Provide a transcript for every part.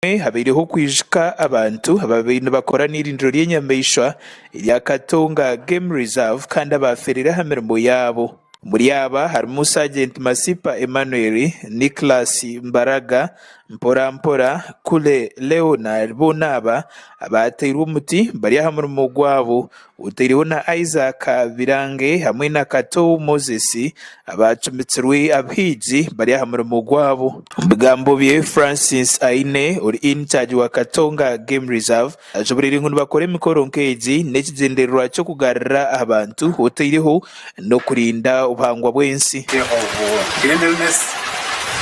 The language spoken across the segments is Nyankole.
Habaireho okwijuka abantu ababaire nibakora n'eirindiro ry'enyamaishwa erya Katonga Game Reserve kandi abaafeereire aha mirimo yaabo. Omuri aba harimu Sergeant Masipa Emmanuel, Nicholas Mbaraga, Mpora Mpora, Kule Leonard boona aba abaateirwe omuti bari aha murimo gwabo Otaireho na Isaac Birange hamwe na Kato Moses abaacumitsirwe abahiigi bari aha murimo gwabo. Omu bigambo bye, Francis Aine ori in-charge wa Katonga Game Reserve ashoboreire ngu nibakora emikoro nk'egi n'ekigyendererwa ky'okugarura abantu otaireho n'okurinda obuhangwa bw'ensi. Of cleanliness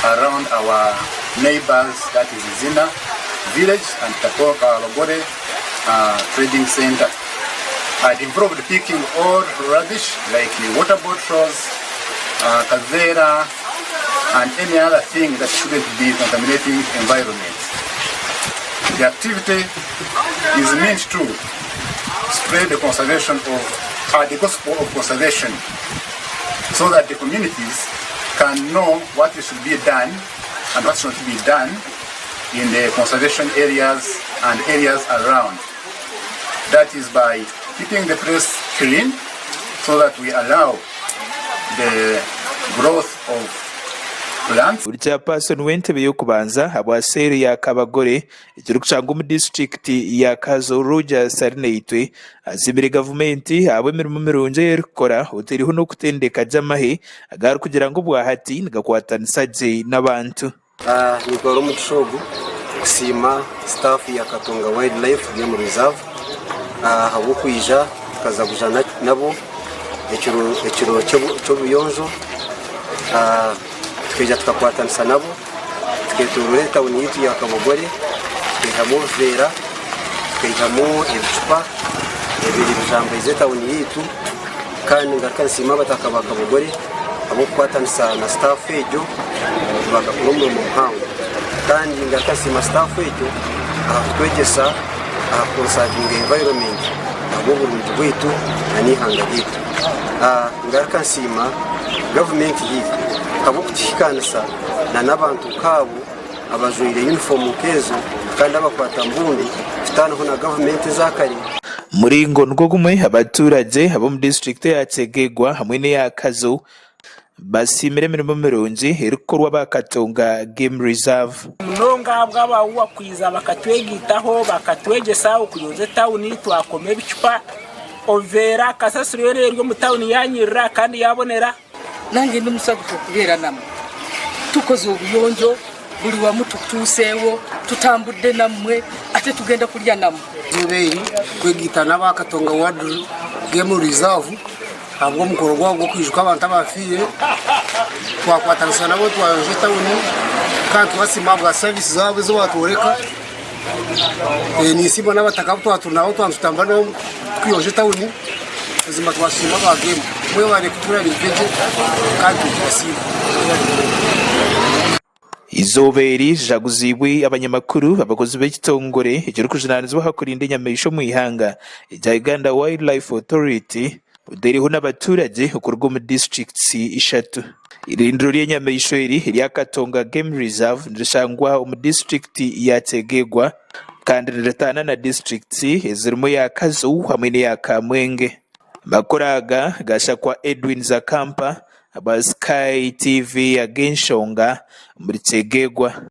around our neighbors that is Zina village and Kabagore trading center. It involved picking all rubbish like water bottles, kaveera and any other thing that shouldn't be contaminating environment. The activity is meant to spread the conservation of uh, the gospel of conservation so that the communities can know what should be done and what should not be done in the conservation areas and areas around. That is by keeping the place clean so that we allow the growth of plants. Buri chairperson w'entebe y'okubanza ahabwa seeri ya Kabagore ekirikushangwa omu disiturikiti ya Kazo Rogers Arinaitwe asiimire gavumenti ahabw'emirimo mirungi ei erikukora otaireho n'okutendeka gye amahe agu arikugira ngu obwahati nigakwatanisa gye n'abantu. Nintwara omugisha ogu kusiima sitaafu ya Katonga Wildlife Game Reserve ahabw'okwija tukazaguza nabo ekiro ky'obuyonjo. Tukaija tukakwatanisa nabo tuketoorora etawuni yaitu ya Kabogore tukaihamu obuveera, tukaihamu ebicupa ebiri bijambaize etawuni yaitu kandi ningaruka nsiima abataka ba Kabogore ahabw'okukwatanisa na sitaafu egyo bakakora omurimo muhango. Kandi ngaruka nsiima sitaafu egyo aha kutwegyesa aha kukonsavinga environment ahabw'oburungi bwaitu n'eihanga ryaitu. Ngaruka nsiima gavumenti yaitu ahabw'okutuhikaanisa n'abantu nk'abo abajwaire yunifoomu nk'ezo kandi abakwata mbundu kutaanaho na gavumenti eza kare. Muringo nigwo gumwe, abaturagye ab'omu disiturikiti eya Kyegegwa hamwe n'eya Kazo basiimire emirimo mirungi erikukorwa aba Katonga Game Reserve. Munonga ahabw'abawuwa kwiza bakatwegaitaho bakatwegyesa okuyonja etawuni twakoma ebicupa, obuveera, kasasiro yoona eri omu tawuni yanyirira kandi yabonera. Nangye ndi mushagufu okubeera namwe. Tukoze obuyonjo buri wamu tutuuseewo, tutambudde nammwe ate tugenda kurya nammwe. Eizooba eri kwegaita n'aba Katonga Ward Game Reserve ahabw'omukoro gwabo gw'okwijuka abantu abaafiire. Twakwatanisa nabo twayonja etawuni kandi tubasiima ahabwa saviisi zaabo ezi baatworeka. Ninsiima n'abataka abu twaba turi nabo twaba nitutambura nabo tukuyonja etawuni. Buzima twasiima aba Game. Mwebare kuturabirira gye kandi nitubasiima. Eizooba eri rijaguziibwe abanyamakuru, abakozi b'ekitongore ekirikujunaanizibwa aha kurinda enyamaishwa omu ihanga ekya Uganda Wildlife Authority otaireho n'abaturage okuruga omu disiturikiti ishatu. Eirindiro ry'enyamaishwa eri erya Katonga Game Reserve nirishangwa omu disiturikiti ya Kyegegwa kandi niritaana na disiturikiti ezirimu eya Kazo hamwe n'eya Kamwenge. Amakuru aga gashakwa Edwin Zakampa aba Sky TV ag'enshonga omuri Kyegegwa.